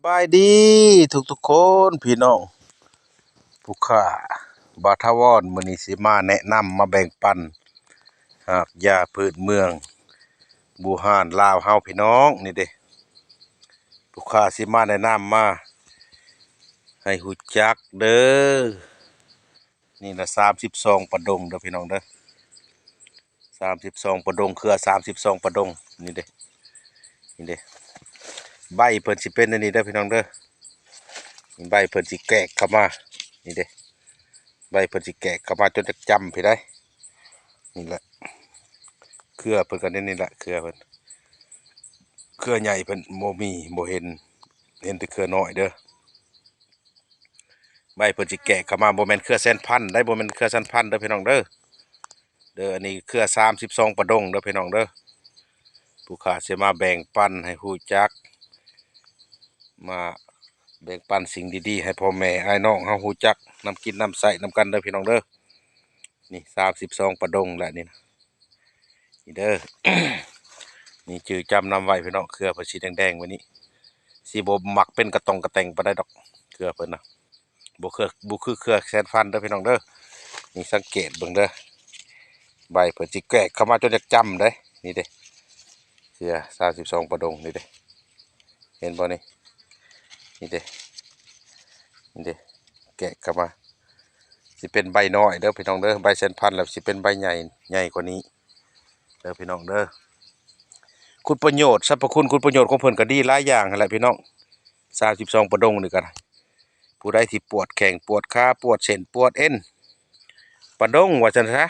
ສະບາຍດີທຸກໆຄົນພີ່ນ້ອງ, ຜູ້ຄ້າບ່າວຖາວອນ ມື້ນີ້ຊິມາແນະນຳ ມາແບ່ງປັນຮາກຢາພື້ນເມືອງບູຮານລາວເຮົາພີ່ນ້ອງ. ນີ້ເດ້ ຜູ້ຄ້າຊິມາແນະນຳ ມາໃຫ້ຮູ້ຈັກເດີ້. ນີ້ລະ ສາມສິບສອງປາດົງເດີ້ພີ່ນ້ອງເດີ້. ສາມສິບສອງປາດົງ ເຄືອສາມສິບສອງປາດົງ. ນີ້ເດ້ ນີ້ເດ້ ໃບເພິ່ນຊິເປັນແນວນີ້ເດີ້ພີ່ນ້ອງເດີ້. ໃບເພິ່ນຊິແກກເຂົ້າມາ ນີ້ເດ້ ໃບເພິ່ນຊິແກກເຂົ້າມາຈົນຈະຈຳພີ້ໃດ໋. ນີ້ແຫຼະ ເຄືອເພິ່ນກໍແນວນີ້ແຫຼະ ເຄືອເພິ່ນ ເຄືອໃຫຍ່ເພິ່ນບໍ່ມີ ບໍ່ເຫັນ ເຫັນແຕ່ເຄືອນ້ອຍເດີ້. ໃບເພິ່ນຊິແກກເຂົ້າມາ ບໍ່ແມ່ນເຄືອແສນພັນໃດ໋ ບໍ່ແມ່ນເຄືອແສນພັນເດີ້ພີ່ນ້ອງເດີ້. ເດີ້ ອັນນີ້ເຄືອສາມສິບສອງປາດົງເດີ້ພີ່ນ້ອງເດີ້. ຜູ້ຄ້າຊິມາແບ່ງປັນໃຫ້ຮູ້ຈັກ ມາແບ່ງປັນສິ່ງດີໆໃຫ້ພໍ່ແມ່ອ້າຍນ້ອງເຮົາຮູ້ຈັກ ນຳກິນນຳໃຊ້ນຳກັນເດີ້ພີ່ນ້ອງເດີ້. ນີ້ສາມສິບສອງປາດົງແຫຼະນີ້ນະ. ນີ້ເດີ ນີ້ຈື່ຈຳນຳໄວ້ພີ່ນ້ອງ, ເຄືອເພິ່ນສີແດງໆແບບນີ້ ຊິບໍ່ມັກເປັນກະຕ່ອງກະແຕ່ງປານໃດດອກ ເຄືອເພິ່ນນະ. ບໍ່ເຄືອ ບໍ່ຄືເຄືອແສນພັນເດີ້ພີ່ນ້ອງເດີ້. ນີ້ສັງເກດເບິ່ງເດີ້ ໃບເພິ່ນຊິແກກເຂົ້າມາຈົນຢາກຈຳເດ້. ນີ້ເດ້ ເຄືອສາມສິບສອງປາດົງ ນີ້ເດ້ ເຫັນບໍ່ນີ້? ນີ້ເດ້ ນີ້ເດ້ ແກກເຂົ້າມາ ຊິເປັນໃບນ້ອຍເດີ້ພີ່ນ້ອງເດີ້. ໃບແສນພັນແລ້ວຊິເປັນໃບໃຫຍ່ ໃຫຍ່ກວ່ານີ້ເດີ້ພີ່ນ້ອງເດີ້. ຄຸນປະໂຫຍດ ສັບພະຄຸນ ຄຸນປະໂຫຍດຂອງເພິ່ນກໍດີຫຼາຍຢ່າງຫັ້ນແຫຼະພີ່ນ້ອງ. ສາມສິບສອງປາດົງນີ້ກໍໄດ້ ຜູ້ໃດທີ່ປວດແຂ້ງປວດຂາ ປວດເສັ້ນປວດເອັນ ປາດົງວ່າຊັ້ນຊະ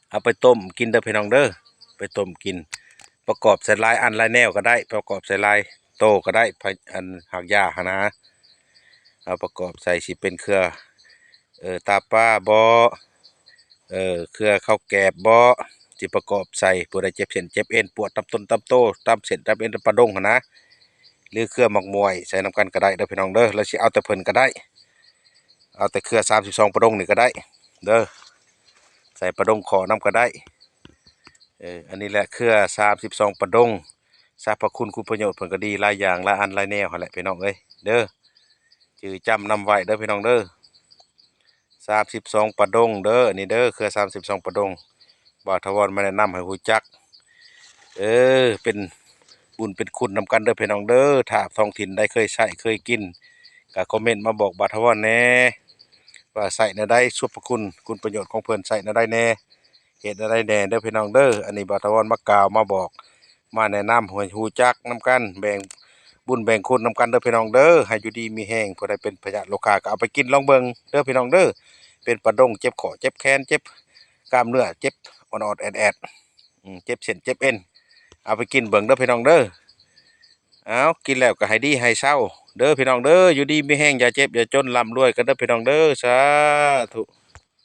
ເອົາໄປຕົ້ມກິນເດີ້ພີ່ນ້ອງເດີ້. ໄປຕົ້ມກິນ ປະກອບໃສ່ຫຼາຍອັນຫຼາຍແນວກໍໄດ້ ປະກອບໃສ່ຫຼາຍໂຕກໍໄດ້ ພະ ອັນຮາກຢາຫັ້ນນະ. ເອົາປະກອບໃສ່ ຊິເປັນເຄືອ ເອີ ຕາປາບໍ ເອີ ເຄືອເຂົ້າແກບບໍ ຊິປະກອບໃສ່. ຜູ້ໃດເຈັບເສັ້ນເຈັບເອັນ ປວດຕາມຕົ້ນຕາມໂຕ ຕາມເສັ້ນຕາມເອັນ ປາດົງຫັ້ນນະ ຫຼືເຄືອໝາກໝ້ວຍ ໃສ່ນຳກັນກໍໄດ້ເດີ້ພີ່ນ້ອງເດີ້. ແລ້ວຊິເອົາແຕ່ເພິ່ນກໍໄດ້ ເອົາແຕ່ເຄືອສາມສິບສອງປາດົງນີ້ກໍໄດ້ເດີ້ ໃສ່ປາດົງຂໍນຳກໍໄດ້. ເອີ ອັນນີ້ແຫຼະເຄືອສາມສິບສອງປາດົງ ສັບພະຄຸນຄຸນປະໂຫຍດເພິ່ນກໍດີຫຼາຍຢ່າງ ຫຼາຍອັນຫຼາຍແນວຫັ້ນແຫຼະພີ່ນ້ອງເອີຍເດີ້. ຈື່ຈຳນຳໄວ້ເດີ້ພີ່ນ້ອງເດີ້ ສາມສິບສອງປາດົງເດີ້. ນີ້ເດີ້ ເຄືອສາມສິບສອງປາດົງ ບ່າວຖາວອນມາແນະນຳໃຫ້ຮູ້ຈັກ ເອີ ເປັນບຸນເປັນຄຸນນຳກັນເດີ້ພີ່ນ້ອງເດີ້. ຖ້າທ້ອງຖິ່ນໃດເຄີຍໃຊ້ເຄີຍກິນ ກໍຄອມເມັນມາບອກບ່າວຖາວອນແດ່ ວ່າໃຊ້ແນວໃດ ສັບພະຄຸນຄຸນປະໂຫຍດຂອງເພິ່ນໃຊ້ແນວໃດແດ່ ເຮັດແນວໃດແດ່ເດີ້ພີ່ນ້ອງເດີ້. ອັນນີ້ບ່າວຖາວອນມາກ່າວມາບອກ ມາແນະນຳໃຫ້ຮູ້ຈັກນຳກັນ ແບ່ງບຸນແບ່ງຄຸນນຳກັນເດີ້ພີ່ນ້ອງເດີ້. ໃຫ້ຢູ່ດີມີແຮງ ຜູ້ໃດເປັນພະຍາດໂລຄາກໍເອົາໄປກິນລອງເບິ່ງເດີ້ພີ່ນ້ອງເດີ້. ເປັນປາດົງເຈັບຂໍ້ເຈັບແຂນ ເຈັບກ້າມເນື້ອ ເຈັບອອດໆແອດໆ ອືມ ເຈັບເສັ້ນເຈັບເອັນ ເອົາໄປກິນເບິ່ງເດີ້ພີ່ນ້ອງເດີ້. ເອົາ ກິນແລ້ວກໍໃຫ້ດີໃຫ້ເຊົາເດີ້ພີ່ນ້ອງເດີ້. ຢູ່ດີມີແຮງ ຢ່າເຈັບຢ່າຈົນ ລ່ຳລວຍກັນເດີ້ພີ່ນ້ອງເດີ້. ສາທຸ.